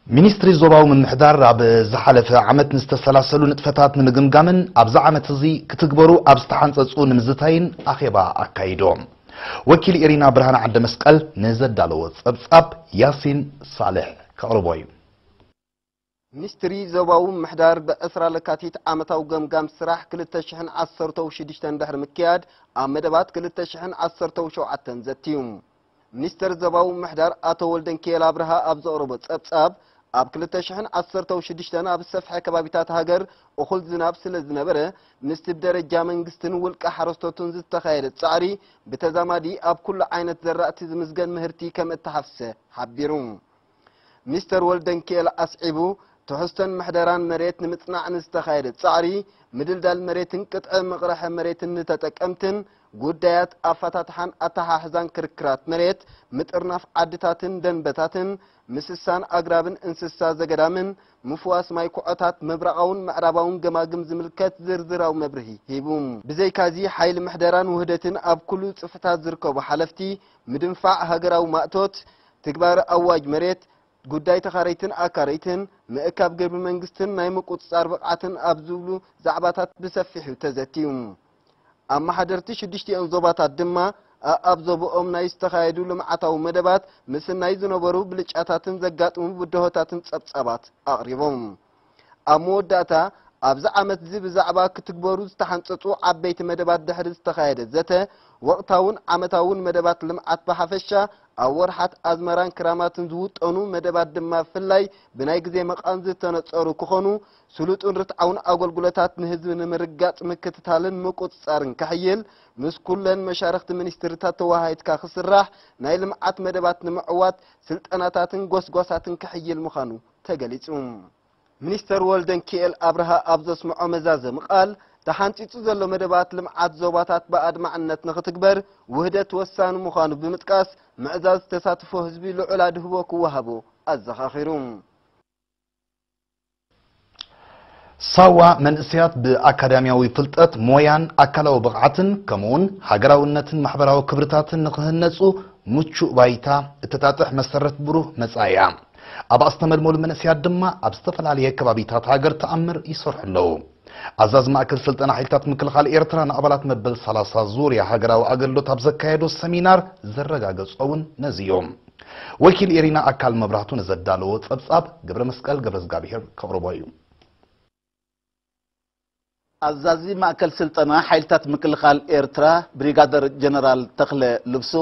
ሚኒስትሪ ዞባዊ ምምሕዳር ኣብ ዝሓለፈ ዓመት ንዝተሰላሰሉ ንጥፈታት ንምግምጋምን ኣብዚ ዓመት እዚ ክትግበሩ ኣብ ዝተሓንጸጹ ንምዝታይን ኣኼባ ኣካይዶ። ወኪል ኤሪና ብርሃን ዓንደ መስቀል ንዘዳለዎ ጸብጻብ ያሲን ሳልሕ ከቕርቦ እዩ። ሚኒስትሪ ዞባዊ ምምሕዳር ብ20 ለካቲት ዓመታዊ ገምጋም ስራሕ ክልተ ሽሕን ዓሰርተው ሽዱሽተን ድሕሪ ምክያድ ኣብ መደባት ክልተ ሽሕን ዓሰርተው ሸውዓተን ዘትዩ። ሚኒስተር ዞባዊ ምምሕዳር ኣቶ ወልደንኪኤል ኣብርሃ ኣብ ዘቕረቦ ጸብጻብ ኣብ ክልተ ሽሕን ዓሰርተው ሽዱሽተን ኣብ ዝሰፍሐ ከባቢታት ሃገር እኹል ዝናብ ስለ ዝነበረ ምስቲ ብደረጃ መንግስትን ውልቀ ሓረስቶትን ዝተኻየደ ጻዕሪ ብተዛማዲ ኣብ ኩሉ ዓይነት ዘራእቲ ዝምዝገን ምህርቲ ከም እተሓፍሰ ሓቢሩ። ሚስተር ወልደንኪኤል ኣስዒቡ ትሕዝቶን ምሕደራን መሬት ንምጽናዕ ንዝተኻየደ ጻዕሪ ምድልዳል መሬትን ቅጥዒ ምቕርሐ መሬትን ንተጠቀምትን ጉዳያት ኣፈታትሓን ኣተሓሕዛን ክርክራት መሬት ምጥርናፍ ዓድታትን ደንበታትን ምስሳን ኣግራብን እንስሳ ዘገዳምን ምፍዋስ ማይ ኩዖታት ምብራቓውን ምዕራባውን ገማግም ዝምልከት ዝርዝራዊ መብርሂ ሂቡ። ብዘይካዚ ሓይሊ ምሕደራን ውህደትን ኣብ ኩሉ ጽፍሕታት ዝርከቡ ሓለፍቲ ምድንፋዕ ሃገራዊ ማእቶት ትግባረ ኣዋጅ መሬት ጉዳይ ተኻረይትን ኣካረይትን ምእካብ ግብሪ መንግስትን ናይ ምቁጽጻር ብቕዓትን ኣብ ዝብሉ ዛዕባታት ብሰፊሑ ተዘትዩ። ኣመሓደርቲ ሽዱሽቲኦን ዞባታት ድማ ኣኣብ ዞብኦም ናይ ዝተኻየዱ ልምዓታዊ መደባት ምስናይ ዝነበሩ ብልጫታትን ዘጋጥሙ ብድሆታትን ጸብጻባት ኣቕሪቦም። ኣብ መወዳእታ ኣብዚ ዓመት እዚ ብዛዕባ ክትግበሩ ዝተሓንጸጹ ዓበይቲ መደባት ድሕሪ ዝተኻየደ ዘተ ወቕታውን ዓመታውን መደባት ልምዓት ብሓፈሻ ኣብ ወርሓት ኣዝመራን ክራማትን ዝውጠኑ መደባት ድማ ብፍላይ ብናይ ግዜ መቓን ዝተነጸሩ ክኾኑ ስሉጥን ርትዓውን ኣገልግሎታት ንህዝቢ ንምርጋጽ ምክትታልን ምቁጽጻርን ከሕይል ምስ ኩለን መሻርኽቲ ሚኒስትርታት ተወሃሂድካ ክስራሕ ናይ ልምዓት መደባት ንምዕዋት ስልጠናታትን ጎስጓሳትን ከሕይል ምዃኑ ተገሊጹ። ሚኒስተር ወልደንኪኤል ኣብርሃ ኣብ ዘስምዖ መዛዘሚ ቃል ተሓንጺጹ ዘሎ መደባት ልምዓት ዞባታት ብኣድማዕነት ንኽትግበር ውህደት ወሳኒ ምዃኑ ብምጥቃስ ምዕዛዝ ተሳትፎ ህዝቢ ልዑል ኣድህቦ ክወሃቦ ኣዘኻኺሩ። ሳዋ መንእሰያት ብኣካዳሚያዊ ፍልጠት፣ ሞያን ኣካላዊ ብቕዓትን ከምኡውን ሃገራውነትን ማሕበራዊ ክብርታትን ንኽህነጹ ምቹእ ባይታ እተጣጥሕ መሰረት ብሩህ መጻኢያ። ኣብ ኣስተመልመሉ መንእሰያት ድማ ኣብ ዝተፈላለየ ከባቢታት ሃገር ተኣምር ይሰርሑ ኣለዉ። ኣዛዚ ማእከል ስልጠና ሓይልታት ምክልኻል ኤርትራ ንኣባላት መበል ሰላሳ ዙርያ ሃገራዊ ኣገልግሎት ኣብ ዘካየዶ ሰሚናር ዘረጋገጾ እውን ነዚ እዩ። ወኪል ኤሪና ኣካል መብራህቱ ንዘዳለዎ ጸብጻብ ገብረ መስቀል ገብረ እግዚኣብሔር ከቕርቦ እዩ። ኣዛዚ ማእከል ስልጠና ሓይልታት ምክልኻል ኤርትራ ብሪጋደር ጀነራል ተኽለ ልብሱ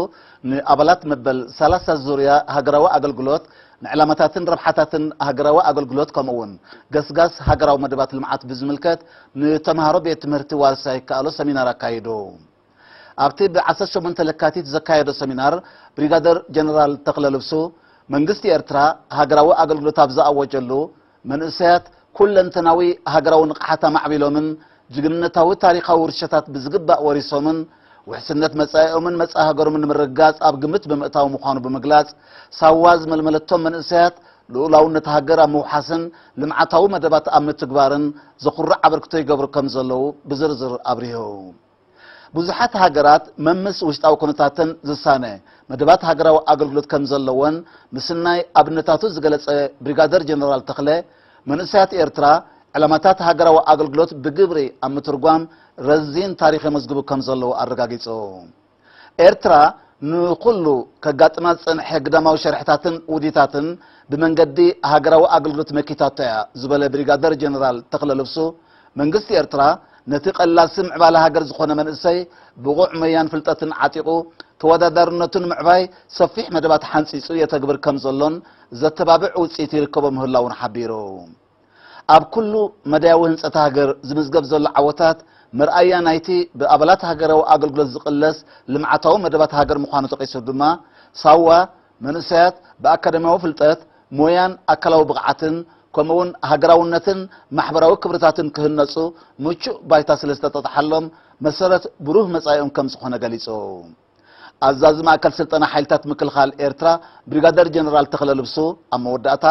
ንኣባላት መበል ሰላሳ ዙርያ ሃገራዊ ኣገልግሎት ንዕላማታትን ረብሓታትን ሃገራዊ ኣገልግሎት ከምኡ እውን ገስጋስ ሃገራዊ መደባት ልምዓት ብዝምልከት ንተምሃሮ ቤት ትምህርቲ ዋልሳ ይከኣሎ ሰሚናር ኣካይዱ። ኣብቲ ብ18 ለካቲት ዘካየዶ ሰሚናር ብሪጋደር ጀነራል ተኽለ ልብሱ መንግስቲ ኤርትራ ሃገራዊ ኣገልግሎት ኣብ ዝኣወጀሉ መንእሰያት ኩለንተናዊ ሃገራዊ ንቕሓት ኣማዕቢሎምን ጅግንነታዊ ታሪኻዊ ውርሻታት ብዝግባእ ወሪሶምን ውሕስነት መጻኢኦምን መጻኢ ሃገሮምን ንምርግጋጽ ኣብ ግምት ብምእታው ምዃኑ ብምግላጽ ሳዋ ዝመልመለቶም መንእሰያት ልኡላውነት ሃገር ኣብ ምውሓስን ልምዓታዊ መደባት ኣብ ምትግባርን ዘኹርዕ ኣበርክቶ ይገብሩ ከም ዘለዉ ብዝርዝር ኣብሪሁ። ብዙሓት ሃገራት መምስ ውሽጣዊ ኩነታተን ዝሳነ መደባት ሃገራዊ ኣገልግሎት ከም ዘለወን ምስናይ ኣብነታቱ ዝገለጸ ብሪጋደር ጀነራል ተኽለ መንእሰያት ኤርትራ ዕላማታት ሃገራዊ ኣገልግሎት ብግብሪ ኣብ ምትርጓም ረዚን ታሪኽ የመዝግቡ ከም ዘለዉ ኣረጋጊጹ። ኤርትራ ንኹሉ ከጋጥማ ዝጸንሐ ግዳማዊ ሸርሕታትን ውዲታትን ብመንገዲ ሃገራዊ ኣገልግሎት መኪታቶ እያ ዝበለ ብሪጋደር ጀነራል ተኽለ ልብሱ መንግስቲ ኤርትራ ነቲ ቀላሲ ምዕባለ ሃገር ዝኾነ መንእሰይ ብቑዕ መያን ፍልጠትን ዓጢቑ ተወዳዳርነቱ ንምዕባይ ሰፊሕ መደባት ሓንጺጹ የተግብር ከም ዘሎን ዘተባብዕ ውጽኢት ይርከቦ ምህላውን ሓቢሩ። ኣብ ኩሉ መዳያዊ ህንጸት ሃገር ዝምዝገብ ዘሎ ዓወታት መርኣያ ናይቲ ብኣባላት ሃገራዊ ኣገልግሎት ዝቕለስ ልምዓታዊ መደባት ሃገር ምዃኑ ጠቒሱ ድማ ሳዋ መንእሰያት ብኣካዳሚያዊ ፍልጠት፣ ሞያን ኣካላዊ ብቕዓትን ከምኡውን ሃገራውነትን ማሕበራዊ ክብርታትን ክህነጹ ምቹእ ባይታ ስለ ዝተጠጥሓሎም መሰረት ብሩህ መጻኢኦም ከም ዝኾነ ገሊጹ። ኣዛዚ ማእከል ስልጠና ሓይልታት ምክልኻል ኤርትራ ብሪጋደር ጀነራል ተኽለ ልብሱ ኣብ መወዳእታ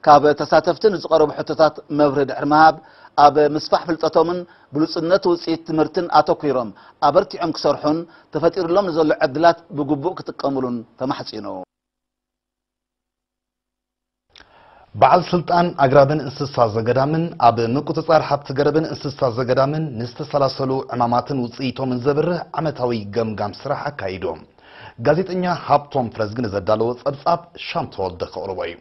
ካብ ተሳተፍቲ ንዝቐረቡ ሕቶታት መብርሂ ድሕሪ ምሃብ ኣብ ምስፋሕ ፍልጠቶምን ብሉጽነት ውጽኢት ትምህርትን ኣተኲሮም ኣበርቲዖም ክሰርሑን ተፈጢሩሎም ንዘሎ ዕድላት ብግቡእ ክጥቀምሉን ተማሕጺኑ። በዓል ስልጣን ኣግራብን እንስሳ ዘገዳምን ኣብ ምቁጽጻር ሃብቲ ገረብን እንስሳ ዘገዳምን ንዝተሰላሰሉ ዕማማትን ውጽኢቶምን ዘብርህ ዓመታዊ ገምጋም ስራሕ ኣካይዶም። ጋዜጠኛ ሃብቶም ፍረዝጊ ንዘዳለዎ ጸብጻብ ሻም ተወልደ ከቕርቦ እዩ።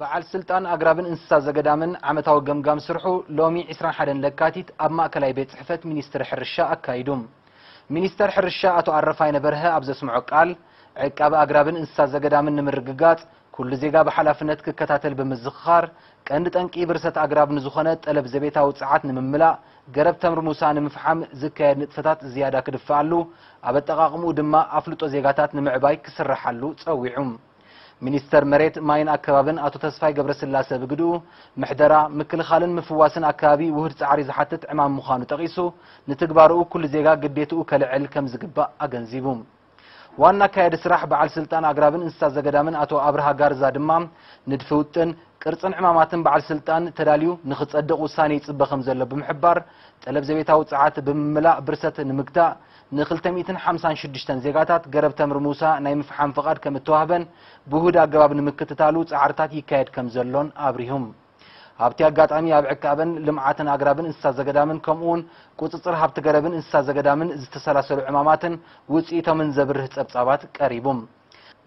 በዓል ስልጣን ኣግራብን እንስሳ ዘገዳምን ዓመታዊ ገምጋም ስርሑ ሎሚ ዕስራን ሓደን ለካቲት ኣብ ማእከላይ ቤት ጽሕፈት ሚኒስትሪ ሕርሻ ኣካይዱ። ሚኒስተር ሕርሻ ኣቶ ኣረፋይነ በርሀ ኣብ ዘስምዖ ቃል፣ ዕቃበ ኣግራብን እንስሳ ዘገዳምን ንምርግጋጽ ኩሉ ዜጋ ብሓላፍነት ክከታተል ብምዝኽኻር፣ ቀንዲ ጠንቂ ብርሰት ኣግራብ ንዝኾነ ጠለብ ዘቤታዊ ጸዓት ንምምላእ፣ ገረብ ተምሪ ሙሳ ንምፍሓም ዝካየድ ንጥፈታት ዝያዳ ክድፍኣሉ፣ ኣብ ኣጠቓቕምኡ ድማ ኣፍልጦ ዜጋታት ንምዕባይ ክስርሓሉ ጸዊዑ። ሚኒስተር መሬት፣ ማይን ኣከባብን ኣቶ ተስፋይ ገብረስላሰ ብግድኡ፣ ምሕደራ፣ ምክልኻልን ምፍዋስን ኣከባቢ ውሁድ ጻዕሪ ዝሓትት ዕማም ምዃኑ ጠቒሱ፣ ንትግባርኡ ኩሉ ዜጋ ግዴትኡ ከልዕል ከም ዝግባእ ኣገንዚቡ። ዋና ኣካያዲ ስራሕ በዓል ስልጣን ኣግራብን እንስሳ ዘገዳምን ኣቶ ኣብርሃ ጋርዛ ድማ፣ ንድፊ ውጥን፣ ቅርጽን ዕማማትን በዓል ስልጣን ተዳልዩ ንኽጸድቕ ውሳኔ ይጽበ ከም ዘሎ ብምሕባር፣ ጠለብ ዘቤታዊ ጸዓት ብምምላእ ብርሰት ንምግታእ፣ ን ክልተ ሚእትን ሓምሳን ሽዱሽተን ዜጋታት ገረብ ተምሪ ሙሳ ናይ ምፍሓም ፍቓድ ከም እተዋህበን ብውሁድ ኣገባብ ንምክትታሉ ጻዕርታት ይካየድ ከም ዘሎን ኣብሪሁም። ኣብቲ ኣጋጣሚ ኣብ ዕቃበን ልምዓትን ኣግራብን እንስሳ ዘገዳምን ከምኡውን ቁጽጽር ሃብቲ ገረብን እንስሳ ዘገዳምን ዝተሰላሰሉ ዕማማትን ውጽኢቶምን ዘብርህ ጸብጻባት ቀሪቡ።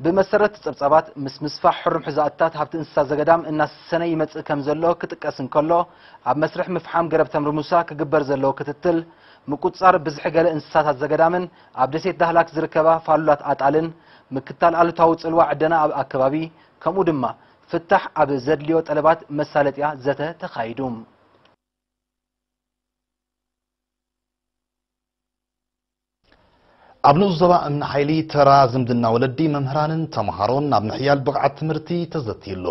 ብመሰረት ጸብጻባት፣ ምስ ምስፋሕ ሕሩም ሕዛእትታት ሃብቲ እንስሳ ዘገዳም እናሰሰነ ይመጽእ ከም ዘሎ ክጥቀስ እንከሎ፣ ኣብ መስርሕ ምፍሓም ገረብ ተምሪ ሙሳ ክግበር ዘለዎ ክትትል፣ ምቁጽጻር ብዝሒ ገለ እንስሳታት ዘገዳምን ኣብ ደሴት ዳህላክ ዝርከባ ፋሉላት ኣጣልን፣ ምክታል ኣሉታዊ ጽልዋ ዕደና ኣብ ኣከባቢ፣ ከምኡ ድማ ፍታሕ ኣብ ዘድልዮ ጠለባት መሳለጥያ ዘተ ተኻይዱ። ኣብ ንኡስ ዞባ እምኒ ሓይሊ ተራ ዝምድና ወለዲ መምህራንን ተምሃሮን ናብ ምሕያል ብቕዓት ትምህርቲ ተዘትዩ ኣሎ።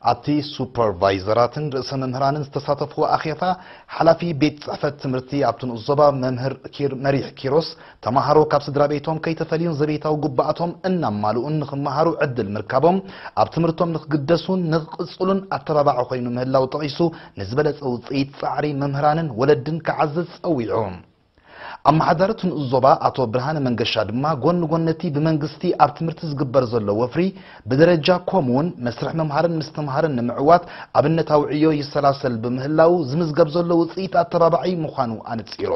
ኣብቲ ሱፐርቫይዘራትን ርእሰ መምህራንን ዝተሳተፍዎ ኣኼባ፣ ሓላፊ ቤት ጽሕፈት ትምህርቲ ኣብቲ ንኡስ ዞባ መምህር ኪር-፣ መሪሕ ኪሮስ፣ ተምሃሮ ካብ ስድራ ቤቶም ከይተፈልዩን ዘቤታዊ ግቡኣቶም እናማልኡን ንኽመሃሩ ዕድል ምርካቦም፣ ኣብ ትምህርቶም ንኽግደሱን ንኽቕጽሉን ኣተባባዒ ኮይኑ ምህላው ጠቒሱ፣ ንዝበለጸ ውጽኢት ጻዕሪ መምህራንን ወለድን ክዓዝዝ ጸዊዑ። ኣመሓዳሪ እቲ ንኡስ ዞባ ኣቶ ብርሃነ መንገሻ ድማ፣ ጎኒ ጎኒ እቲ ብመንግስቲ ኣብ ትምህርቲ ዝግበር ዘሎ ወፍሪ፣ ብደረጃ ከምኡውን መስርሕ ምምሃርን ምስትምሃርን ንምዕዋት ኣብነታዊ ዕዮ ይሰላሰል ብምህላው፣ ዝምዝገብ ዘሎ ውጽኢት ኣተባባዒ ምዃኑ ኣነጺሩ።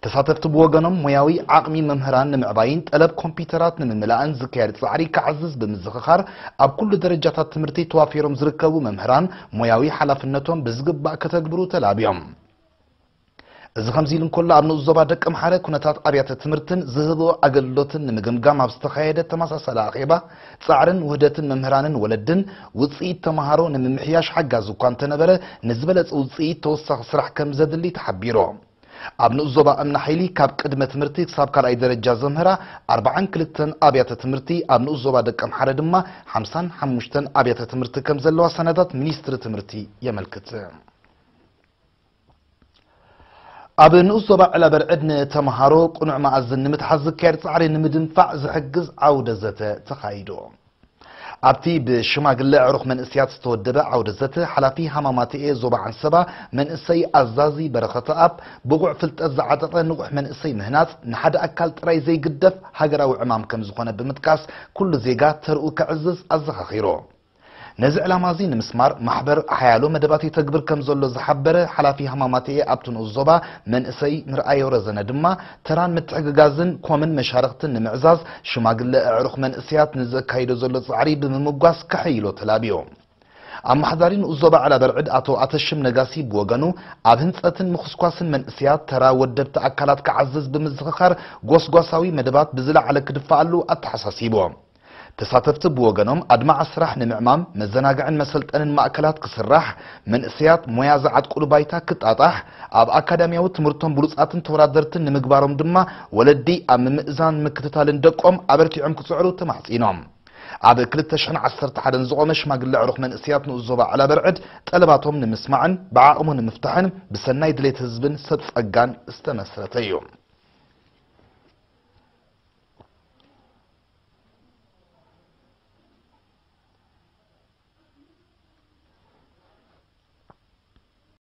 ተሳተፍቲ ብወገኖም፣ ሞያዊ ዓቕሚ መምህራን ንምዕባይን ጠለብ ኮምፒውተራት ንምምላእን ዝካየድ ጻዕሪ ክዓዝዝ ብምዝኽኻር፣ ኣብ ኩሉ ደረጃታት ትምህርቲ ተዋፊሮም ዝርከቡ መምህራን ሞያዊ ሓላፍነቶም ብዝግባእ ከተግብሩ ተላብዮም። እዚ ከምዚ ኢሉ እንከሎ፣ ኣብ ንኡስ ዞባ ደቀምሓረ ኩነታት ኣብያተ ትምህርትን ዝህብኦ ኣገልግሎትን ንምግምጋም ኣብ ዝተኻየደ ተመሳሳሊ ኣኼባ፣ ጻዕርን ውህደትን መምህራንን ወለድን ውጽኢት ተምሃሮ ንምምሕያሽ ሓጋዚ እኳ እንተነበረ፣ ንዝበለጸ ውጽኢት ተወሳኺ ስራሕ ከም ዘድሊ ተሓቢሩ። ኣብ ንኡስ ዞባ እምኒ ሓይሊ ካብ ቅድመ ትምህርቲ ክሳብ ካልኣይ ደረጃ ዘምህራ ኣርባዓን ክልተን ኣብያተ ትምህርቲ፣ ኣብ ንኡስ ዞባ ደቀምሓረ ድማ ሓምሳን ሓሙሽተን ኣብያተ ትምህርቲ ከም ዘለዋ ሰነዳት ሚኒስትሪ ትምህርቲ የመልክት። ኣብ ንኡስ ዞባ ዕላበርዕድ ንተምሃሮ ቅኑዕ መኣዝን ንምትሓዝ ዝካየድ ጻዕሪ ንምድንፋዕ ዝሕግዝ ዓውደ ዘተ ተኻይዱ። ኣብቲ ብሽማግለ ኣዕሩኽ መንእሰያት ዝተወደበ ዓውደ ዘተ፣ ሓላፊ ሃማማተኤ ዞባ ዓንሰባ መንእሰይ ኣዛዚ በረኸተኣብ፣ ብቑዕ ፍልጠት ዝዓጠቐ ንቑሕ መንእሰይ ምህናጽ ንሓደ ኣካል ጥራይ ዘይግደፍ ሃገራዊ ዕማም ከም ዝኾነ ብምጥቃስ፣ ኩሉ ዜጋ ተርኡ ከዕዝዝ ኣዘኻኺሩ። ነዚ ዕላማ እዚ ንምስማር፣ ማሕበር ሓያሎ መደባት የተግብር ከም ዘሎ ዝሓበረ ሓላፊ ሃማማተኤ ኣብቲ ንኡስ ዞባ መንእሰይ ምርኣዮ ረዘነ ድማ፣ ተራን ምትሕግጋዝን ኮምን መሻርኽትን ንምዕዛዝ፣ ሽማግለ ኣዕሩኽ መንእሰያት ንዘካይዶ ዘሎ ጻዕሪ ብምምጓስ ከሐይሎ ተላብዮ። ኣመሓዳሪ ንኡስ ዞባ ዕላበርዕድ ኣቶ ኣተሽም ነጋሲ ብወገኑ፣ ኣብ ህንጸትን ምኹስኳስን መንእሰያት ተራ ወደብቲ ኣካላት ክዓዝዝ ብምዝኽኻር፣ ጎስጓሳዊ መደባት ብዝለዓለ ክድፋኣሉ ኣተሓሳሲቡ። ተሳተፍቲ ብወገኖም፣ ኣድማዒ ስራሕ ንምዕማም መዘናግዕን መሰልጠንን ማእከላት ክስራሕ፣ መንእሰያት ሞያ ዝዓጥቁሉ ባይታ ክጣጣሕ፣ ኣብ ኣካዳሚያዊ ትምህርቶም ብሉጻትን ተወዳደርትን ንምግባሮም ድማ ወለዲ ኣብ ምምእዛን ምክትታልን ደቆም ኣበርቲዖም ክጽዕሩ ተማሕጺኖም። ኣብ ክልተ ሽሕን ዓሰርተ ሓደን ዝቖመ ሽማግለ ኣዕሩኽ መንእሰያት ንኡስ ዞባ ዕላበርዕድ ጠለባቶም ንምስማዕን ብዓቕሙ ንምፍታሕን ብሰናይ ድሌት ህዝብን ሰብ ጸጋን ዝተመስረተ እዩ።